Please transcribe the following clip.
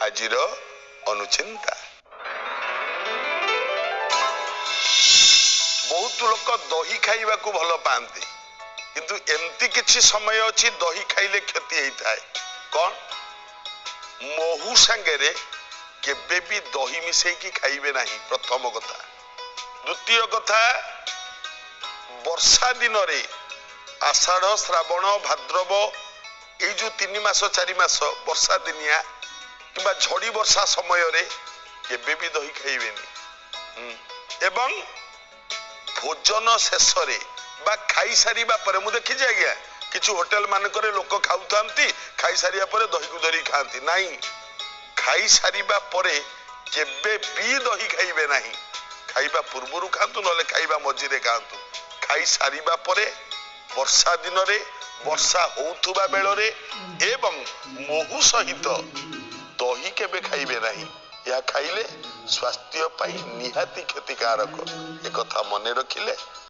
ଆଜିର ଅନୁଚିନ୍ତା। ବହୁତ ଲୋକ ଦହି ଖାଇବାକୁ ଭଲ ପାଆନ୍ତି, କିନ୍ତୁ ଏମିତି କିଛି ସମୟ ଅଛି ଦହି ଖାଇଲେ କ୍ଷତି ହେଇଥାଏ। କ'ଣ? ମହୁ ସାଙ୍ଗରେ କେବେ ବି ଦହି ମିଶେଇକି ଖାଇବେ ନାହିଁ, ପ୍ରଥମ କଥା। ଦ୍ୱିତୀୟ କଥା, ବର୍ଷା ଦିନରେ ଆଷାଢ଼, ଶ୍ରାବଣ, ଭାଦ୍ରବ, ଏଇ ଯୋଉ 3 ମାସ 4 ମାସ ବର୍ଷା ଦିନିଆ କିମ୍ବା ଝଡ଼ି ବର୍ଷା ସମୟରେ କେବେ ବି ଦହି ଖାଇବେନି। ଏବଂ ଭୋଜନ ଶେଷରେ ବା ଖାଇସାରିବା ପରେ, ମୁଁ ଦେଖିଛି ଆଜ୍ଞା କିଛି ହୋଟେଲ ମାନଙ୍କରେ ଲୋକ ଖାଉଥାନ୍ତି, ଖାଇସାରିବା ପରେ ଦହିକୁ ଧରିକି ଖାଆନ୍ତି। ନାଇଁ, ଖାଇସାରିବା ପରେ କେବେ ବି ଦହି ଖାଇବେ ନାହିଁ। ଖାଇବା ପୂର୍ବରୁ ଖାଆନ୍ତୁ, ନହେଲେ ଖାଇବା ମଝିରେ ଖାଆନ୍ତୁ। ଖାଇସାରିବା ପରେ, ବର୍ଷା ଦିନରେ, ବର୍ଷା ହଉଥିବା ବେଳରେ ଏବଂ ମହୁ ସହିତ ଦହି କେବେ ଖାଇବେ ନାହିଁ। ଏହା ଖାଇଲେ ସ୍ୱାସ୍ଥ୍ୟ ପାଇଁ ନିହାତି କ୍ଷତିକାରକ। ଏକଥା ମନେ ରଖିଲେ